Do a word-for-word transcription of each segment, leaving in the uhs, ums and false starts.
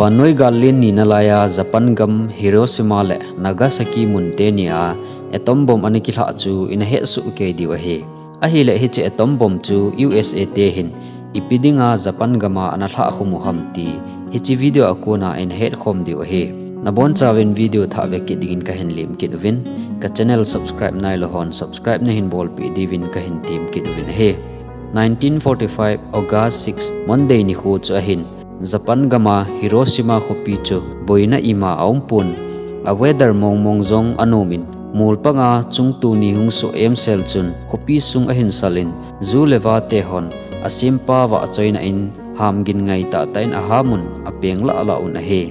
Vannoi gal len nina laiya Japan gam Hiroshima le Nagasaki mun teni a atom bomb ana kilhah chu ina hetsoh kei diu ahi. Ahileh hiche atom bomb chu U S A te hin ipi dinga Japan gam a ana lhah khum u ham ti hiche video a kona ina hetkhom diu ahi. Nabonchauvin video thah ve kit dingin kahin lem kit uvin, ka channel subscribe nailou hon subscribe nahin bolpeh diuvin kahin tem kit uvin ahi. Nineteen forty-five August six Monday nikho chu ahin, Japan gam a Hiroshima khopi chu boina ima aumpon, a weather mongmong jong anomin, mol panga chungtuni hung soh emsel chun khopi sung ahin salin, ju le va te hon asempa vahchoina in hamgin ngai tahtah in ahamun apeng lahlah un ahi.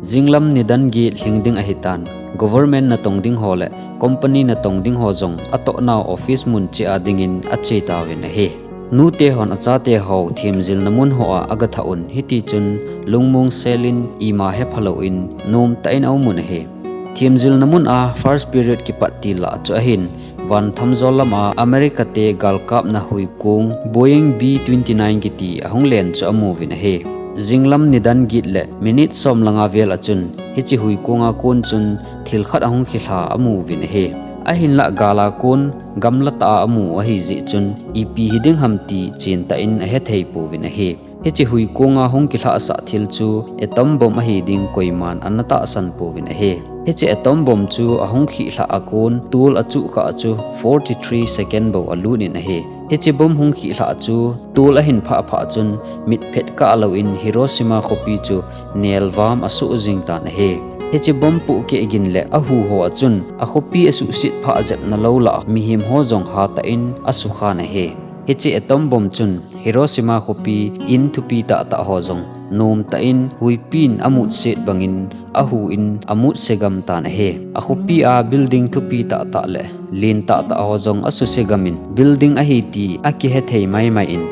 Jinglam nidan get lhing ding ahitan, government natong ding ho le company natong ding ho jong atohnau office mun cheh a dingin ache tauvin ahi. Nute hon achate ho themjilna mun hoa agathah un, hitichun lungmong selin ima hephalou in nomtah in aumun ahi. Themjilna mun a first period kipat til lah chu ahin, van thamjol lama America te galkapna huikong Boeing B twenty-nine kiti ahung len chu amuvin ahi. Jinglam nidan get le minute som langa vel a chun hiche huikonga kon chun thil khat ahung khilha amuvin ahi. Ahinlah gal a kon gamla tah a amu ahijeh chun ipi hiding ham ti chentah in ahethei pouvin ahi. Hiche huikonga hung kilhahsah thil chu atom bomb ahiding koiman ana tahsan pouvin ahi. Hiche atom bomb chu ahung khihlhah a kon tol achuhkhah chu forty-three second bou alut in ahi. Hiche bomb hung khihlhah chu tol ahin phahphah chun mitphet kahlouvin Hiroshima khopi chu nelvam asoh jing tan ahi. Hiche bomb pohkeh gin le ahu ho a chun akhopi asuhset phah jepna lou lah mihem ho jong hatah in asukhan ahi. Hiche atom bomb chun Hiroshima khopi in thupi tahtah ho jong nomtah in huipin amutset bangin ahu in amutse gam tan ahi. Akhopi a building thupi tahtah le len tahtah ho jong asuse gamin building ahi ti akihethei maimai in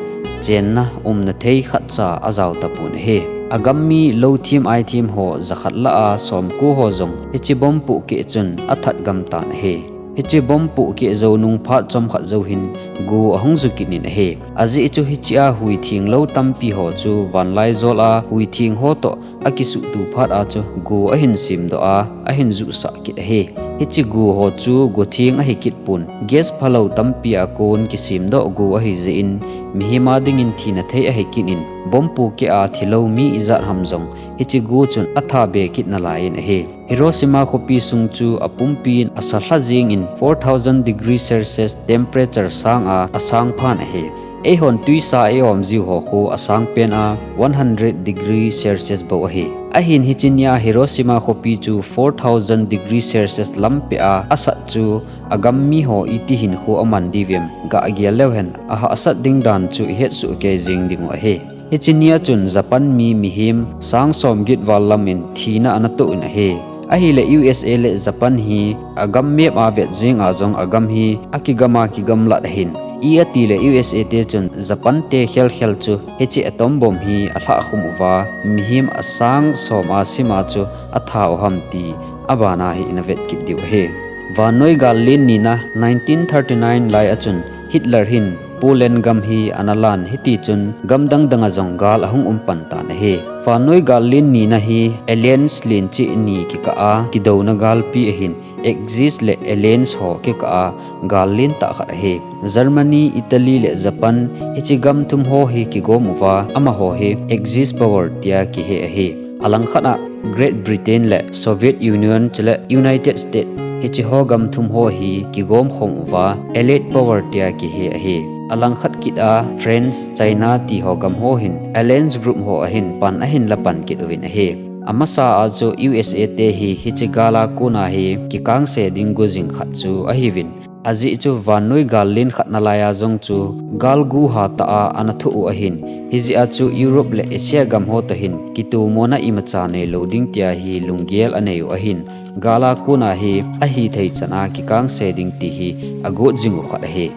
chenna umna thei khatcha ajao tapon ahi. Agam mi louthem aithem ho jakhat lah a somko ho jong hiche bomb pohkeh chun athat gam tan ahi. Hiche bomb pohkeh jou nung phat chomkhat jou hin go ahung ju kit in ahi. Ajeh chu hichea huitheng lou tampi ho chu vanlaijol a huitheng ho toh akisuhto phat a chu go ahin semdoh a ahin juhsah kit ahi. Hiche go ho chu gotheng ahikit pon gas phalou tampi a kon kisemdoh go ahijeh in mihem a dingin thina thei ahikit in bomb pohkeh a thilou mi ijat ham jong hiche go chun athabe kit nalai in ahi. Hiroshima khopi sung chu apumpin asalha jengin four thousand degree Celsius temperature sanga asangphan ahi. Eihon twisa eiom jiu ho khu asangpen a one hundred degree Celsius bou ahi. Ahin hiche nia Hiroshima khopi chu four thousand degree Celsius lampeh a asat chu agam mi ho iti hinkho aman diuvem gah gel leuhen ahahsat ding dan chu ihetsoh kei jeng dingu ahi. Hiche nia chun Japan mi mihem sang somget val lamin thina anatoh in ahi. Ahileh U S A le Japan hi agam map a vet jenga jong agam hi akigam a kigamlat ahin. Ipi atileh U S A te chun Japan te khelkhel chu hiche atom bomb hi alhahkhum uva mihem asang som a sima chu atha u ham ti abana hi ina vet kit diu ahi. Vannoi gal len nina nineteen thirty-nine lai a chun Hitler hin Poland gam hi ana lan hitichun gam dangdang a jong gal ahung umpan tan ahi. Vannoi gal len nina hi alliance len cheh ni kikah a kidouna galpi ahin, Axis le Allies ho kikah a gal lentah khat ahi. Germany, Italy le Japan hiche gam thum ho hi kigom uva amaho hi Axis power tia kihe ahi. Alangkhat a Great Britain le Soviet Union chule United States hiche ho gam thum ho hi kigom khom uva Allied power tia kihe ahi. Alangkhat kit a France, China ti ho gam ho hin Alliance group ho ahin pan ahin lapan kit uvin ahi. Amasa a chu U S A te hi hiche gal a kona hi kikangse ding go jing khat chu ahiuvin. Ajeh chu vannoi gal len khat nalai a jong chu gal go hatah a ana thoh u ahin. Hijeh a chu Europe le Asia gam ho toh hin kitomona imacha neilou ding tia hi lunggel anei u ahin. Gal a kona hi ahithei chan a kikangse ding ti hi agot jing u khat ahi.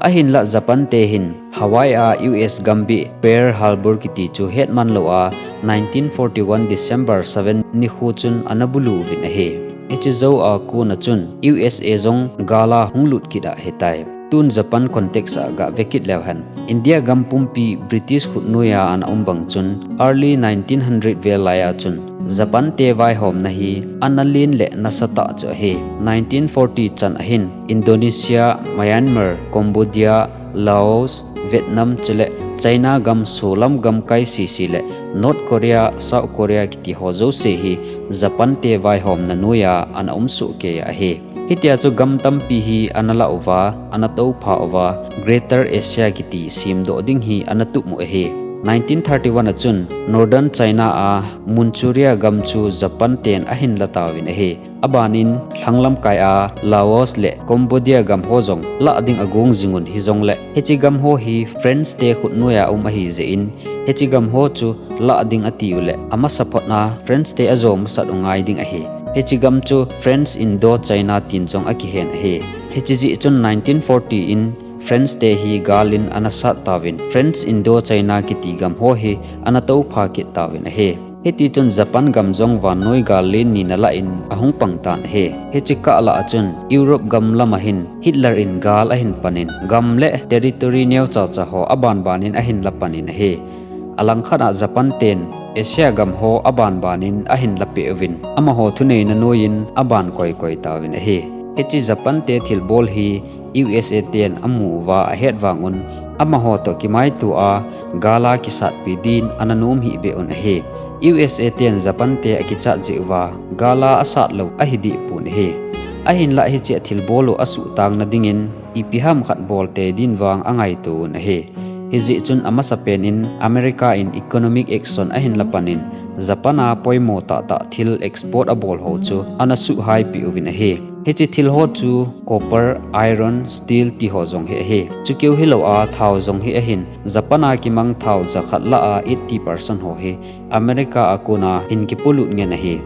Ahinlah Japan te hin Hawaii a U S gambih Pearl Harbor kiti chu hetman lou a nineteen forty-one December seven nikho chun ana bulu uvin ahi. Hiche jou a kona chun U S A jong gal a hung lut kit ahitai. Tun Japan context a gah vekit leu hen, India gam pumpi British khutnuiya ana um bang chun early nineteen hundred vel laiya chun Japan te vaihomna hi ana len le nasatah chu ahi. Nineteen forty chan ahin Indonesia, Myanmar, Cambodia, Laos, Vietnam chule China gam solam gamkai sisi le North Korea, South Korea kiti ho jouse hi Japan te vaihomna noiya ana um sohkei ahi. Hitia chu gam tampi hi ana la uva, ana toupha uva, Greater Asia kiti semdoh ding hi ana tup u ahi. Nineteen thirty-one a chun Northern China a Manchuria gam chu Japan ten ahin la tauvin ahi. Abanin lhanglamkai a Laos le Cambodia gam ho jong la ding agong jingun hijongle hiche gam ho hi French te khutnuiya um ahi jeh in hiche gam ho chu la ding ati u le amasa phot a French te ajo masat u ngai ding ahi. Hiche gam chu French Indochina tin jong akihen ahi. Hiche jeh chun nineteen forty in French te hi gal in ana sat tauvin French Indochina kiti gam ho hi ana toupha kit tauvin ahi. Hiti chun Japan gam jong vannoi gal len nina la in ahung pang tan ahi. Hiche kah lah a chun Europe gam lam ahin Hitler in gal ahin panin gam le territory neocha cha ho abanbanin ahin la panin ahi. Alangkhat a Japan ten Asia gam ho abanbanin ahin la peh uvin amaho thuneina noiyin aban koikoi tauvin ahi. Hiche Japan te thilbol hi U S A ten amu uva ahet vangun amaho toh kimaito a gal a kisatpi din ana nom hih beh un ahi. U S A ten Japan te akichat jeh uva gal a asat lou ahi deh pon ahi. Ahinlah hiche a thilbol u asuhtang na dingin ipi ham khat bol tei din vang angaito un ahi. Hijeh chun amasa pen in America in economic action ahin la panin Japan a poimo tahtah thil export abol ho chu ana suhhaipi uvin ahi. Hiche thil ho chu copper, iron, steel ti ho jong hi ahi. Chukeu hilou a thao jong hi ahin Japan a kimang thao jakhat lah a eighty percent ho hi America a kona hin kipolut ngen ahi.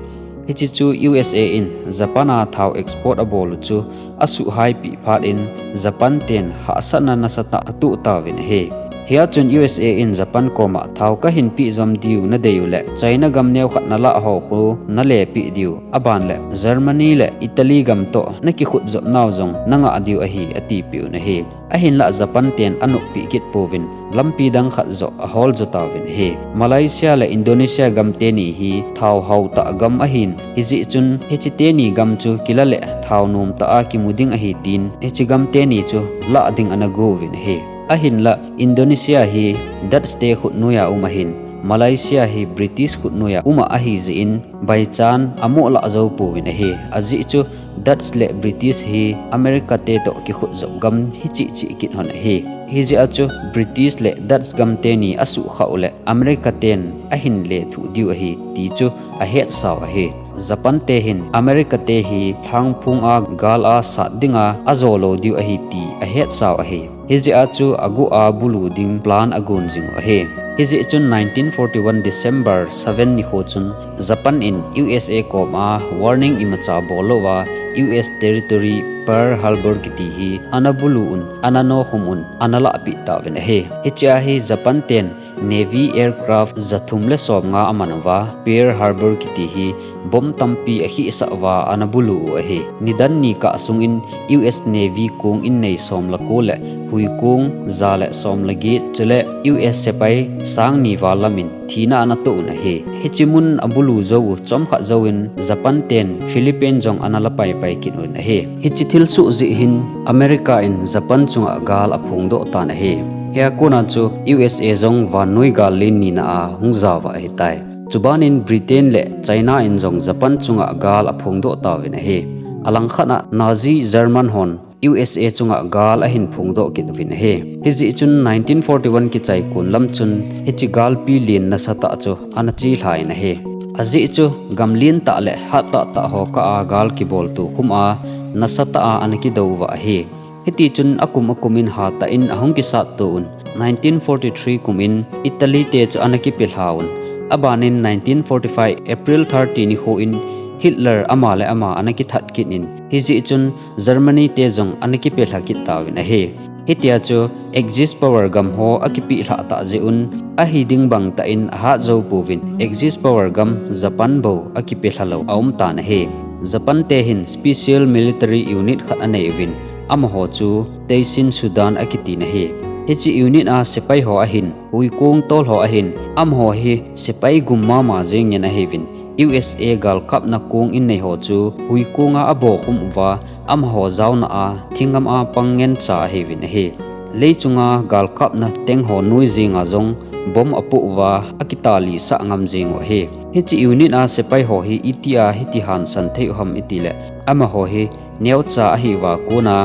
Hiche chu U S A in Japan a thao export abol u chu asuhhaipi phat in Japan ten hahsatna nasatah atoh tauvin ahi. Hia chun U S A in Japan koma thao kahin peh jom diu nadei u le China gam neokhat nalah ho khu nalepeh diu, aban le Germany le Italy gam toh nakikhut jop nau jong nangah diu ahi atipeh un ahi. Ahinlah Japan ten anoppi kit pouvin lampi dang khat joh ahol jo tauvin ahi. Malaysia le Indonesia gam teni hi thao haotah gam ahin, hijeh chun hiche teni gam chu kila le thao nomtah a kimu ding ahi tin hiche gam teni chu la ding ana go uvin ahi. Ahinlah Indonesia hi Dutch te khutnuiya um ahin, Malaysia hi British khutnuiya um ahi jeh in baichan amoh lah jou pouvin ahi. Ajeh chu Dutch le British hi America te toh kikhut jop gam hicheh cheh kit hon ahi. Hijeh a chu British le Dutch gam teni asuhkhah u le America ten ahin lethuh diu ahi ti chu ahetsau ahi. Japan te hin America te hi lhangphong a gal a sat dinga ajo lou diu ahi ti ahetsau ahi. Hijeh a chu aguh a bulu ding plan agon jing u ahi. Hijeh chun nineteen forty-one December seven nikho chun Japan in U S A koma warning imacha bol louva U S territory Pearl Harbor kiti hi ana bulu un, ana nokhum un, ana lahpeh tauvin ahi. Hichea hi Japan ten Navy aircraft jathum le somnga aman uva Pearl Harbor kiti hi bomb tampi akhisah uva ana bulu u ahi. Nidan ni kah sungin U S Navy kong innei som le ko le huikong ja le som le get chule U S sepai sang ni val lam in thina ana toh un ahi. Hiche mun abulu jou u chomkhat jouvin Japan ten Philippines jong ana la paipai kit un ahi. Hiche thilsoh jeh hin America in Japan chunga gal aphongdoh tan ahi. Hia kona chu U S A jong vannoi gal len nina a hung jaova ahitai. Chubanin Britain le China in jong Japan chunga gal aphongdoh tauvin ahi. Alangkhat a Nazi German hon U S A chunga gal ahin phongdoh kit uvin ahi. Hijeh chun nineteen forty-one kichai kon lam chun hiche galpi len nasatah chu ana chelha in ahi. Ajeh chu gam lentah le hattah tah ho kah a gal kibol tukhum a nasatah a ana kidou uva ahi. Hitichun akum akum in hatah in ahung kisatto un. Nineteen forty-three kum in Italy te chu ana kipelha un. Abanin nineteen forty-five April thirty nikho in Hitler ama le ama ana kithat kit in. Hijeh chun Germany te jong ana kipelha kit tauvin ahi. Hitia chu Axis power gam ho akipelhah tah jeh un, ahi ding bangtah in ahat jou pouvin Axis power gam Japan bou akipelha lou aum tan ahi. Japan te hin special military unit khat anei uvin, amaho chu Teisin Sudan akitin ahi. Hiche unit a sepai ho ahin, huikong tol ho ahin, amaho hi sepai gum mama jeng ngen ahiuvin, U S A galkapna kong innei ho chu huikong a abokhum uva, amaho jaona a thingam a pang ngen cha ahiuvin ahi. Leichunga galkapna teng ho noi jenga jong bomb apoh uva akitali sah ngam jeng u ahi. Hiche unit a sepai ho hi itia hiti hansan thei u ham itile, amaho hi neocha ahiuva kona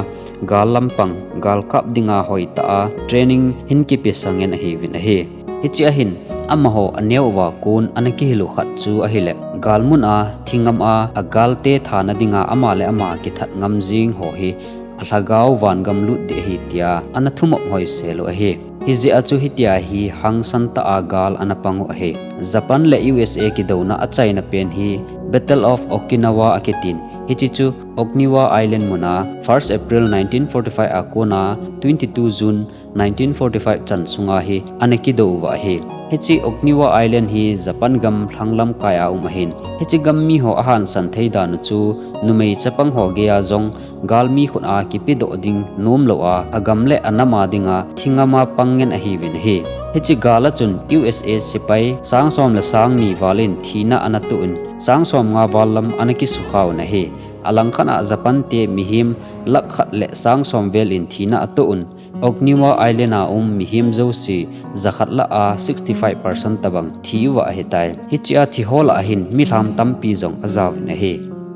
gal lampang, galkap dinga hoitah a training hin kipesa ngen ahiuvin ahi. Hiche ahin, amaho aneo uva kon ana kihil u khat chu ahile, galmun a, thingam a, agalte thana dinga ama le ama kithat ngam jing ho hi, alhagao vangam lut ding ahi tia ana thumop hoisel u ahi. Hijeh a chu hitia hi hangsan tah a gal ana pang u ahi. Japan le U S A kidouna achaina pen hi Battle of Okinawa akitin. Hiche chu Okinawa Island muna first April nineteen forty-five a kona twenty-two June nineteen forty-five chan sunga hi ana kidou uva ahi. Hiche Okinawa Island hi Japan gam lhang lamkai a um ahin. Hiche gam mi ho ahansan thei dan u chu numei chapang ho geiya jong galmi khut a kipedoh ding nomlou a, agam le anam a dinga thingam a pang ngen ahiuvin ahi. Hiche gal a chun U S A sepai sang som le sang ni val in thina ana toh in, sang som nga val lam ana kisukha un ahi. Alangkhat a Japan te mihem lakh khat le sang som vel in thina atoh un, Okinawa Island a um mihem jouse jakhat lah a sixty-five percent tobang thi uva ahitai. Hiche a thi ho lah a hin milham tampi jong ajaovin ahi.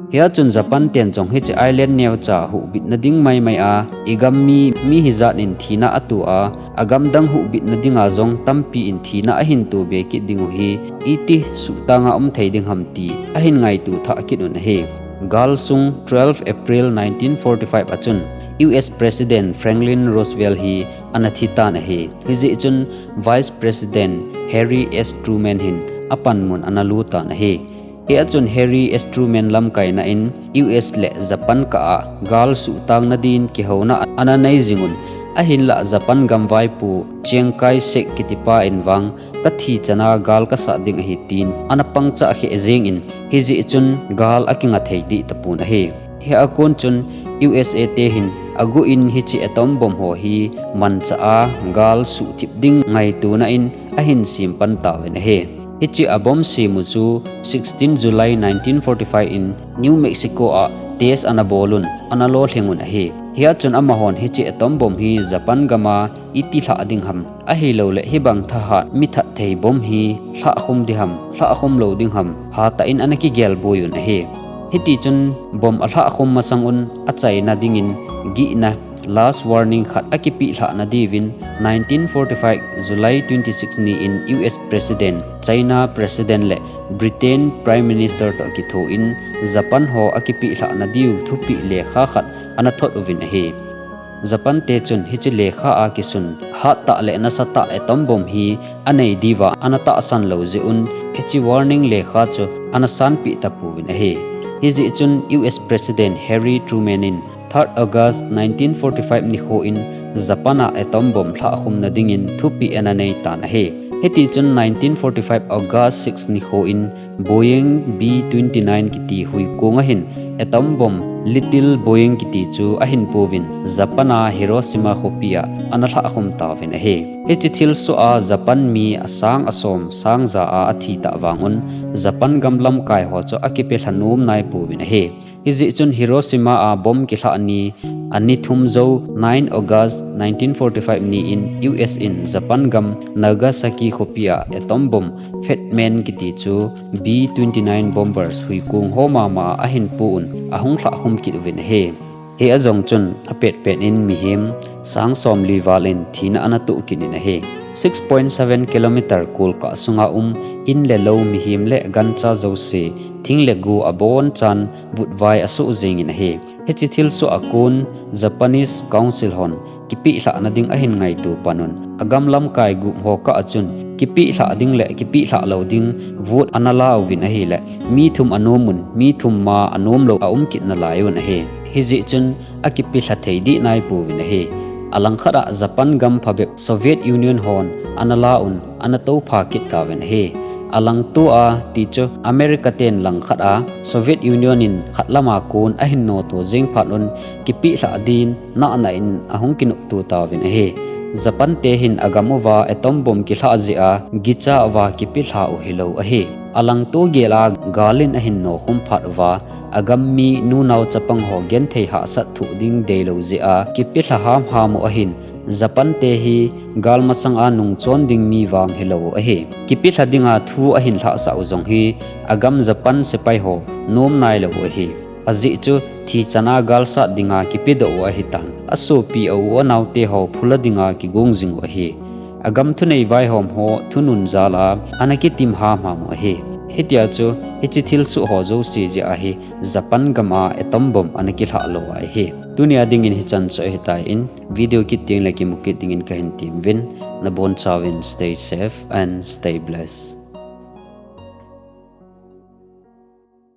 Hia chun Japan ten jong hiche island neocha huhbitna ding maimai a, igam mi, mi hijat in thina ato a, agam dang huhbitna dinga jong tampi in thina ahin to be kit ding u hi, iti suhtanga um thei ding ham ti ahin ngaito thah kit un ahi. Gal sung twelve April nineteen forty-five a chun U S President Franklin Roosevelt hi ana thi tan ahi. Hijeh chun Vice President Harry S Truman hin apanmun ana lu tan ahi. Hia chun Harry S Truman lamkaina in U S le Japan kah a gal suhtangna din kihouna ana nei jing un, ahinlah Japan gam vaipo Chiang Kai-shek kitipa in vang kathi chana gal kasat ding ahi tin ana pangchah kheh jeng in, hijeh chun gal akinga thei dih tapon ahi. Hia kon chun U S A te hin aguh in hiche atom bomb ho hi manchah a gal suhthip ding ngaitona in ahin sem pan tauvin ahi. Hiche a bomb sem u chu sixteen July nineteen forty-five in New Mexico a test ana bol un, ana lolhing un ahi. Hia chun amahon hiche atom bomb hi Japan gam a iti lhah ding ham, ahilouleh hibang thahat mithat thei bomb hi lhahkhum ding ham, lhahkhum lou ding ham, hatah in ana kigel boi un ahi. Hitichun bomb alhahkhum masang un achaina dingin gihna, last warning khat akipeh lhahna diuvin nineteen forty-five July twenty-six ni in U S President, China President le Britain Prime Minister toh kitho in Japan ho akipeh lhahna diu thupeh lekha khat ana thot uvin ahi. Japan te chun hiche lekha a kisun hattah le nasatah atom bomb hi anei diuva ana tahsan lou jeh un hiche warning lekha chu ana sanpeh tapouvin ahi. Hijeh chun U S President Harry Truman in third August nineteen forty-five nikho in Japan a atom bomb lhahkhumna dingin thupeh ana nei tan ahi. Hitichun nineteen forty-five August six nikho in Boeing B twenty-nine kiti huikong a hin atom bomb Little Boeing kiti chu ahin pouvin Japan a Hiroshima khopi a ana lhahkhum tauvin ahi. Hiche thilsoh a Japan mi asang asom sang ja a athi tah vang un Japan gam lamkai ho chu akipelha nom naipouvin ahi. Hijeh chun Hiroshima a bomb kilhah ni ani thum jou nine August nineteen forty-five ni in U S in Japan gam Nagasaki khopi a atom bomb Fat Man kiti chu B twenty-nine bombers huikong ho mama ahin po un ahung lhahkhum kit uvin ahi. Hia jong chun apetpet in mihem sang somli val in thina ana toh kit in ahi. Six point seven kilometer kolkah sunga um in le lou, mihem le gancha jouse thing le go abonchan vutvai asoh jeng in ahi. Hiche thilsoh a kon Japanese Council hon kipeh lhahna ding ahin ngaito pan un, agam lamkai gup ho kah a chun kipeh lhah ding le kipeh lhah lou ding vote ana la uvin ahile, mi thum anom un, mi thum ma anom lou aum kit nalai un ahi. Hijeh chun akipeh lha thei dih naipouvin ahi. Alangkhat a Japan gam phabep Soviet Union hon ana la un, ana toupha kit tauvin ahi. Alangto a ti chu America ten langkhat a Soviet Union in khat lama kon ahin noto jeng phat un kipehlah din nahna in ahung kinopto tauvin ahi. Japan te hin agam uva atom bomb kilhah jeh a gicha uva kipehlah u hilou ahi. Alangto gel a gal in ahin nokhum phat uva agam mi nunao chapang ho genthei hahsat thoh ding deilou jeh a kipehlah hamham u ahin Japan te hi gal masang a nungchon ding mi vang hilou u ahi. Kipehlah dinga thu ahin lhahsah u jong hi agam Japan sepai ho nom nailou u ahi. Ajeh chu thi chan a gal sat dinga kipedoh u ahitan. Asopi a u anao te ho phula dinga kigong jing u ahi. Agam thunei vaihom ho thunun jal a ana kitim hamham u ahi. Hitia chu hiche thilsoh ho jouse jeh a hi Japan gam a atom bomb ana kilhah lou u ahi. Tunia dingin hichan chu ahitai, video kit teng le kimu kit dingin kahin temuvin, nabonchauvin stay safe and stay blessed.